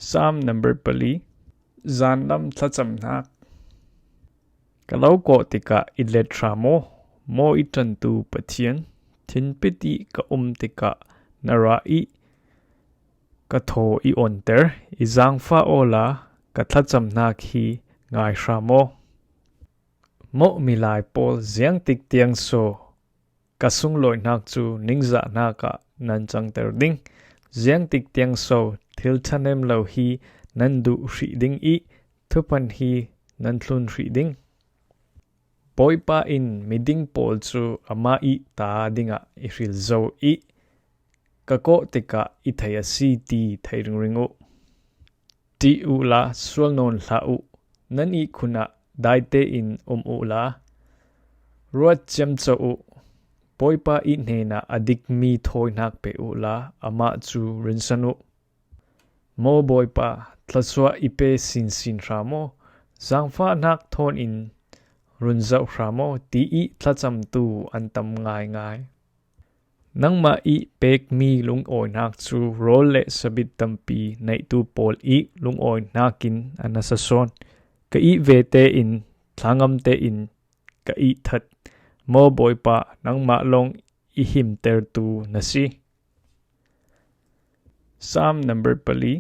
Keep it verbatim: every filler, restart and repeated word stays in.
Psalm number pali. Zanlam thlacamhnak. Ka lo kawh tikah i let hra maw? Maw i ṭantu Pathian? Thinpit i ka um tikah na ra i ka thaw i onter. I zangfah awla ka thlacamhnak hi ngai hra maw? Mawh milai pawl, ziangtik tiang so ka sunglawihnak cu ningzahnak ah nan cangter ding? Ziangtik tiang so thil ṭhahnem lo hi nan duh hrih ding i thuphan hi nan thlun hrih ding? Bawipa in miding pawl cu amah i ta dingah i hril zo i ka kawh tikah i thei a si ti thei ringring uh. Ṭih uhla sual nawn hlah uh. Nan ihkhun ah dai tein um uhla ruat ciamco uh. Bawipa i hnenah a dikmi thawinak pe uhla amah cu rinsan uh. Maw Bawipa, thluachuah i pe sinsin hra maw? Zangfahnak thawn in run zoh hra maw? Ti i thlacamtu an tam ngaingai. Nangmah i pekmi lungawinak cu rawl le sabit tampi neihtu pawl i lungawinak in a nasa sawn. Ka i vete in thlangamte in ka i that. Maw Bawipa, nangmah lawng i himtertu na si. Psalm number pali.